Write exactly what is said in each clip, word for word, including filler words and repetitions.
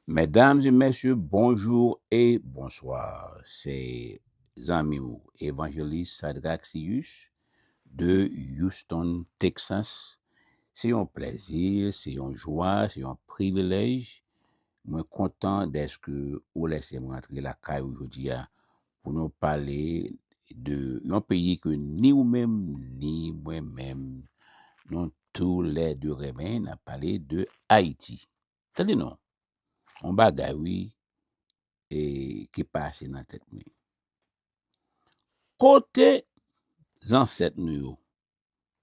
Mesdames et messieurs, bonjour et bonsoir. Se zanmi w, Evanjelis Sadraxius de Houston, Texas. Se yon plèzi, se yon jwa, se yon privilèj. Mwen kontan dèske ou lèse m rantre lakay ou jodi a pou nou pale de yon peyi ke ni ou menm, ni mwen menm, nou toulède renmen, n ap pale de Ayiti. Tande non, yon bagay, wi, e ki pase nan tèt mwen. Kote zansèt nou yo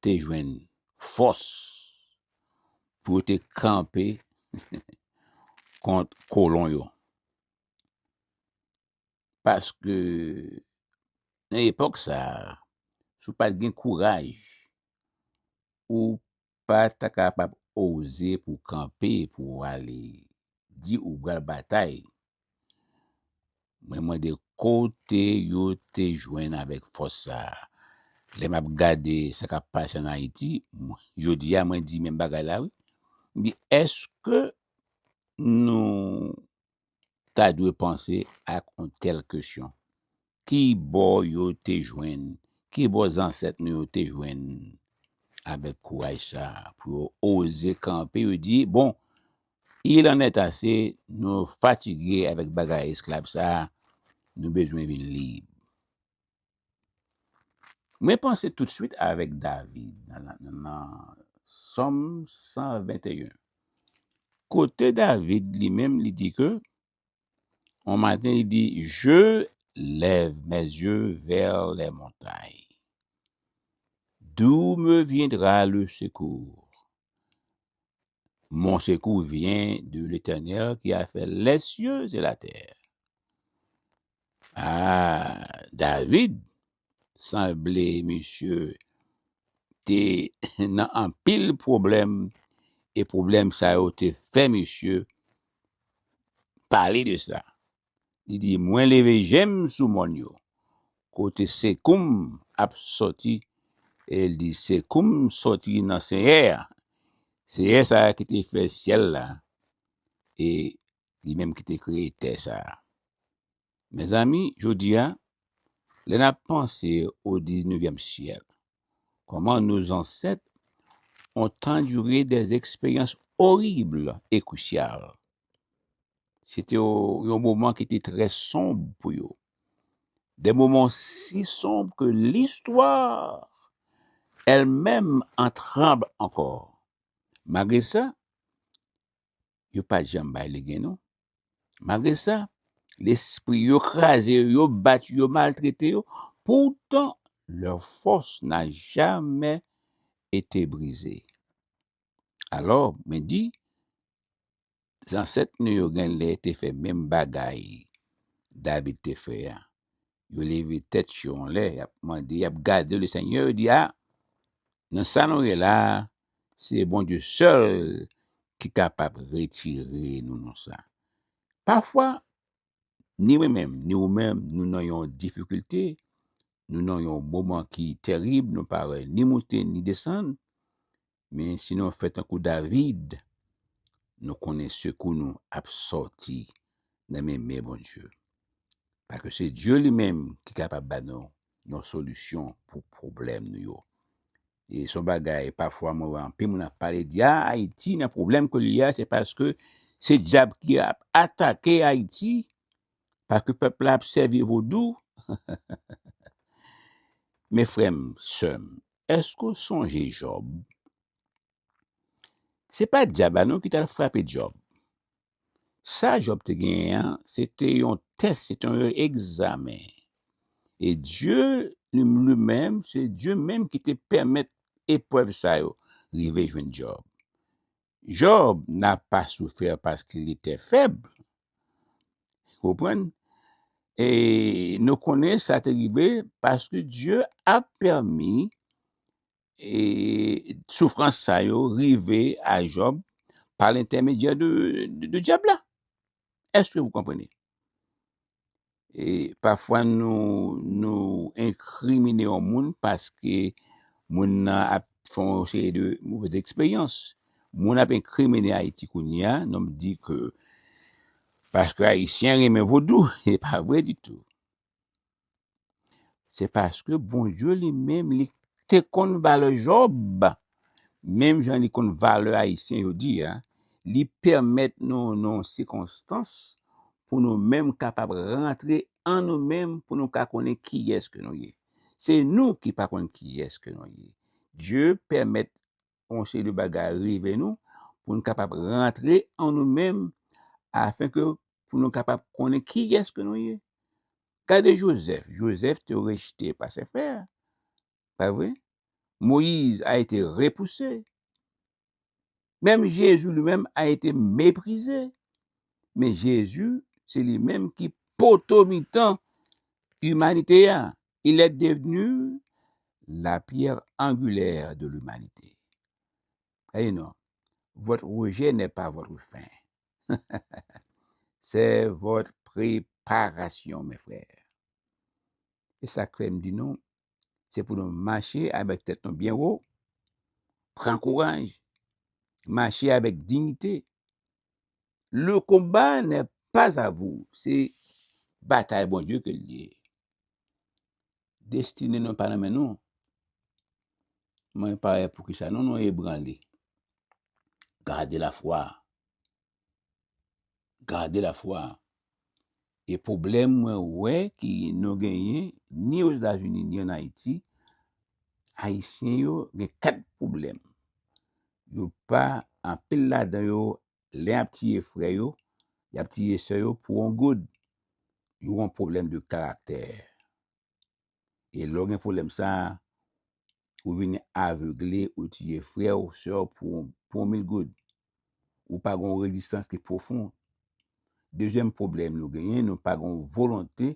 te jwenn fòs pou yo te kanpe kont kolon yo? Paske nan epòk sa a, si w pa t gen kouraj, ou pa ta kapab oze pou kanpe, pou w ale di ou pral batay. Mwen mande kote yo te jwenn avèk fòs sa a. Lè m ap gade sa k ap pase ann Ayiti, mwen, jodi a, mwen di menm bagay la, wi. M di, èske nou ta dwe panse ak yon tèl kesyon? Ki bò yo te jwenn, ki bò zansèt nou yo te jwenn avèk kouraj sa a pou yo oze kanpe, yo di, bon, il en est assez, nou fatige avèk bagay esklav sa a, nou bezwen vin lib. Mwen panse toutswit avèk David nan, nan, nan Sòm san venteyen. Kote David li menm, li di ke, yon maten, li di, Je lève mes yeux vers les montagnes. D'où me viendra le secours? Mon secours vient de l'Éternel qui a fait les cieux et la terre. Ah, David, sanble misye te nan anpil pwoblèm, e pwoblèm sa yo te fè misye pale de sa. Li di, mwen leve je m sou mòn yo, kote sekou m ap sòti, e l di, sekou m sòti nan Senyè a. Senyè sa a ki te fè syèl la, e li menm ki te kreye tè sa a. Mezanmi, jodi a, lè n ap panse o diznevyèm syèk, comment nos ancêtres ont enduré des expériences horribles et cruciales. Se te yon moman ki te trè sonb pou yo. Des moments si sombres que l'histoire elle-même en tremble encore. Malgre sa, yo pa t janm bay legen, non. Malgre sa, lespri yo kraze yo, yo bat yo, yo maltrete yo. Pourtant, leur force n'a jamais été brisée. Alò, mwen di, zansèt nou yo gen lè te fè menm bagay David te fè a. Yo leve tèt yo anlè, y ap mande, y ap gade Lesenyè, yo di, a, nan sa nou ye la a, se Bondye sèl ki kapab retire nou nan sa. Pafwa, ni mwen menm, ni ou menm, nou nan yon difikilte, nou nan yon moman ki terib, nou pa wè ni moute ni desann, men si nou fè tankou David, nou konnen sekou nou ap sòti nan men men Bondye. Paske se Dye li menm ki kapab ba nou yon solisyon pou pwoblèm nou yo. E se yon bagay, pafwa mwen wè anpil moun ap pale, di, a, Ayiti nan pwoblèm ke li ye a, se paske se dyab ki ap atake Ayiti, paske pèp la ap sèvi vodou. Men frè m, sè m, èske w sonje Jòb? Se pa dyab la non ki t al frape Jòb. Sa Jòb te genyen an, se te yon tès, se te yon egzamen. E Dye li, li menm, se Dye menm ki te pèmèt eprèv sa yo rive jwenn Jòb. Job n'a pas souffert parce qu'il était faible. Ou konprann? E nou konnen sa te rive paske Dye a pèmi e soufrans sa yo rive a Job pa lentèmedyè de, de, de dyab la. Èske vous comprenez? E pafwa nou, nou enkrimine yon moun paske moun nan ap fè yon seri de movèz eksperyans. Moun ap enkrimine Ayiti kounye a, nou di ke Paske Ayisyen renmen vodou, e pa vre ditou. Se paske Bondye li menm, li te konn valè Jòb. Menm jan li konn valè Ayisyen jodi a, li pèmèt nou, nan sikonstans, pou nou menm kapab rantre an nou menm, pou nou ka konnen kiyès ke nou ye. Se nou ki pa konn kiyès ke nou ye. Dye pèmèt yon seri de bagay rive nou, pou nou kapab rantre an nou menm, afenke pou nou kapab konnen kiyès ke nou ye. Gade Jozèf. Jozèf te rejte pa se frè, pa vre? Moïse a été repoussé. Menm Jezi li menm a été méprisé. Men Jezi, se li menm ki poto mitan imanite a. Il est devenu la pierre angulaire de l'humanité. Gade non, votre rejet n'est pas votre fin. C'est votre préparation, mes frères. E sa k fè m di nou, se pou nou mache avèk tèt nou byen wo, pran kouraj, mache avèk diyite. Le combat n'est pas à vous, se batay Bondye ke l ye. Destine nou pa nan men nou. Mwen pa wè poukisa nou, nou ebranle. Gade lafwa. Gade lafwa. E pwoblèm mwen wè ki nou genyen, ni Ozetazini, ni ann Ayiti, Ayisyen yo gen kat pwoblèm. Yo pa, anpil ladan yo, lè y ap tiye frè yo, y ap tiye sè yo pou yon goud. Yo gen yon pwoblèm de karaktè. E lè w gen pwoblèm sa a, ou vin avegle, ou tiye frè w, sè w pou, pou yon mil goud. Ou pa gen yon rezistans ki pwofon. Dezyèm pwoblèm nou genyen, nou pa gen yon volonte,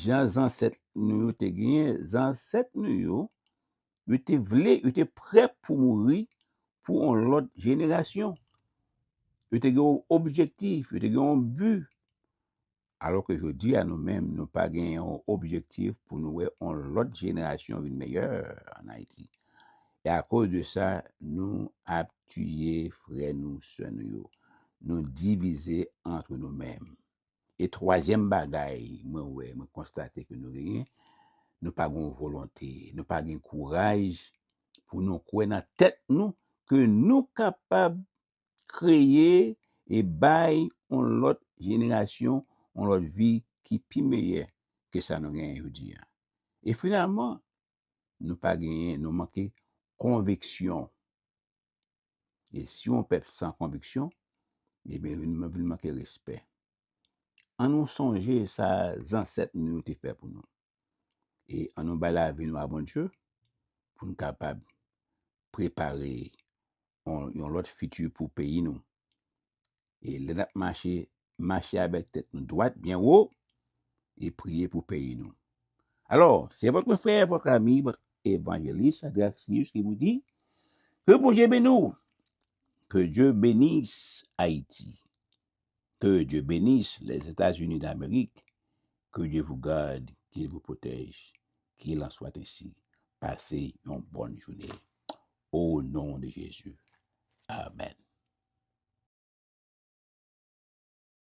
jan zansèt nou yo te genyen, zansèt nou yo, yo te vle, yo te prè pou mouri pou yon lòt jenerasyon. Yo te gen yon objektif, yo te gen yon bi. Alò ke jodi a nou menm, nou pa gen yon objektif pou nou wè yon lòt jenerasyon vin meyè ann Ayiti. E akoz de sa, nou ap tiye frè nou, sè nou yo. Nou divize ant nou menm. E twazyèm bagay, mwen wè, mwen konstate ke nou genyen, nou pa gen volonte, nou pa gen kouraj pou nou kwè nan tèt nou ke nou kapab kreye e bay yon lòt jenerasyon, yon lòt vi ki pi meyè ke sa nou genyen jodi a. E finalman, nou pa genyen, nou manke konviksyon. E si yon pèp san konviksyon, ebyen, vin, vin manke respè. Ann nou sonje sa zansèt nou yo te fè pou nou. E ann nou bay lavi nou a Bondye pou n kapab prepare yon, yon lòt fiti pou peyi nou. E lè n ap mache, mache avèk tèt nou dwat, byen wo, e priye pou peyi nou. Alors, c'est votre frère, votre ami, votre évangéliste, Adriaxnius, qui vous dit que Bondye beni w. Que Dieu bénisse Haïti. Que Dieu bénisse les États-Unis d'Amérique. Que Dieu vous garde, qu'il vous protège. Qu'il en soit ainsi. Passez une bonne journée. Au nom de Jésus. Amen.